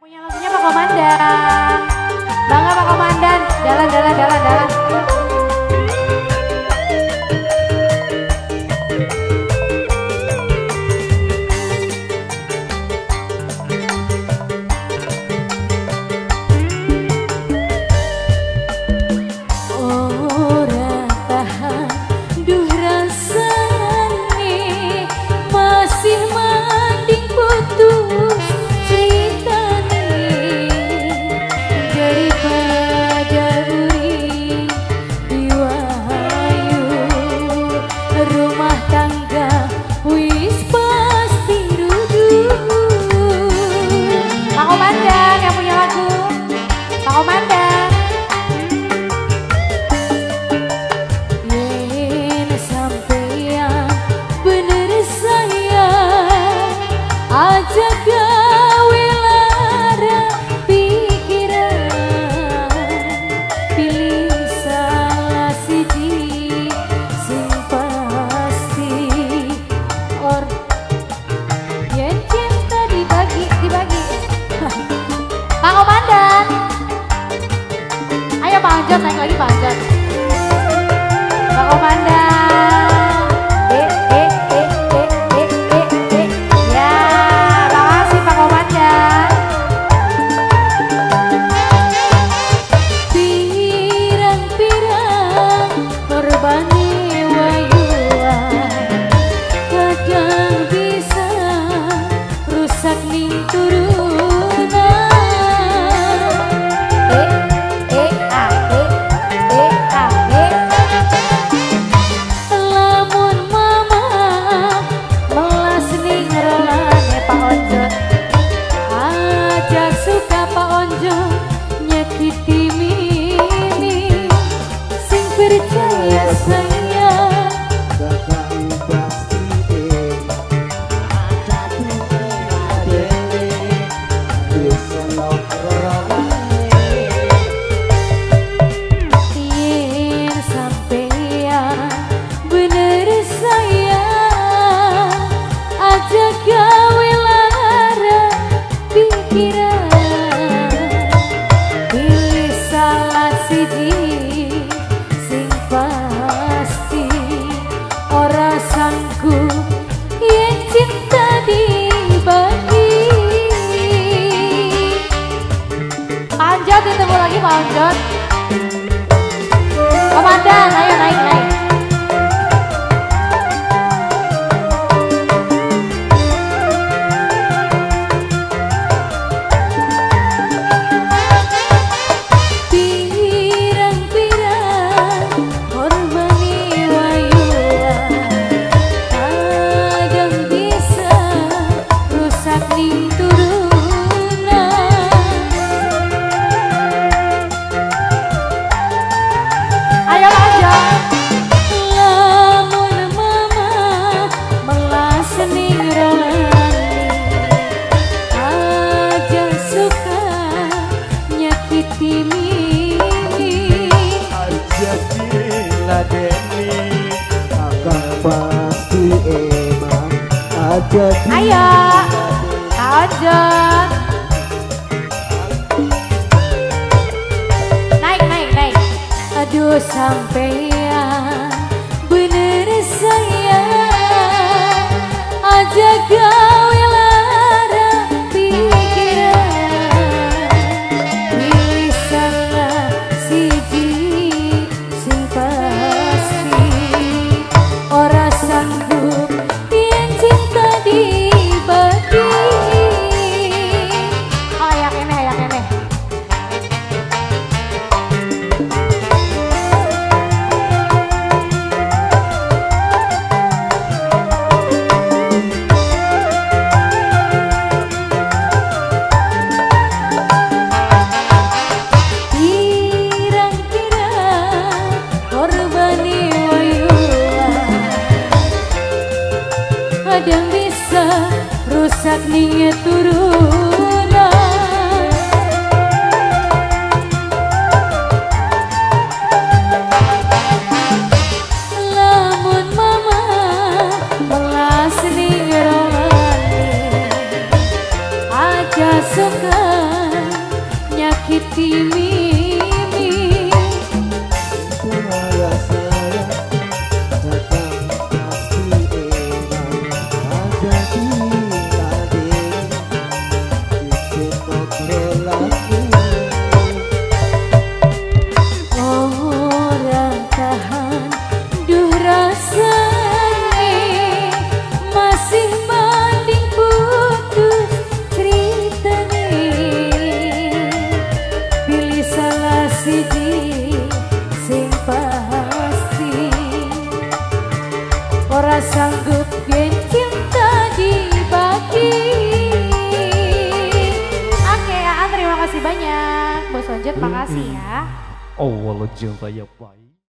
Punya lagunya Pak Komandan. Bangga Pak Komandan. Jalan, jalan, jalan, jalan. Ora tahan duh rasane, masih mending putus ceritane daripada urip diwayu. Rumah tangga wis pasti ruduh. Pak Komandan yang punya lagu. Pak Komandan. Yen sampeyan bener sayang, aja gawe lara pikiran. Pilih salah siji sing pasti. Or yen cinta dibagi, dibagi. Pak Komandan. Ayo Pak Anjot, naik lagi Pak Anjot. Pak Komandan. E E E E E E E. Ya, makasih Pak Komandan. Pirang-pirang korbane wayuan, kadang bisa rusak ning turunan. E E A E E A E. Lamun mama melas ning rolane Pak Onjot, aja suka Pak Onjot nyakiti Mimi. Sing percaya sayang, yen sampeyan bener sayang, aja gawe lara pikiran. Pilih salah siji sing pasti, ora sanggup yen cinta dibagi. Panjat ditemu lagi Pak Onjot. Komandan, ayo naik, naik. Pirang-pirang korbane wayuan, kadang bisa rusak ning turunan. Ayo lanjut. Lamun mama melas ning rolane, aja suka nyakiti Mimi. Aja diladeni, akan pasti emang. Aja Ayo Pak Onjot. Naik, naik, naik. Aduh sampeyan bener sayang, aja gawe lara pikiran. Pilih salah siji sing pasti, ora sanggup yen cinta dibagi. Oh ya kene, ya kene. Pirang-pirang korbane wayuan, kadang bisa rusak ning turunan. Lamun mama melas ning rolane, aja suka nyakiti Mimi. Saya sayang kakang pasti eman aja diladeni bikin obrolan. Ora tahan duh rasane masih banding putus ceritane. Pilih salah siji sing pasti, ora sanggup yen cinta dibagi. Oke, terima kasih banyak Bos Onjet, makasih ya. Oh, walau cinta ya baik.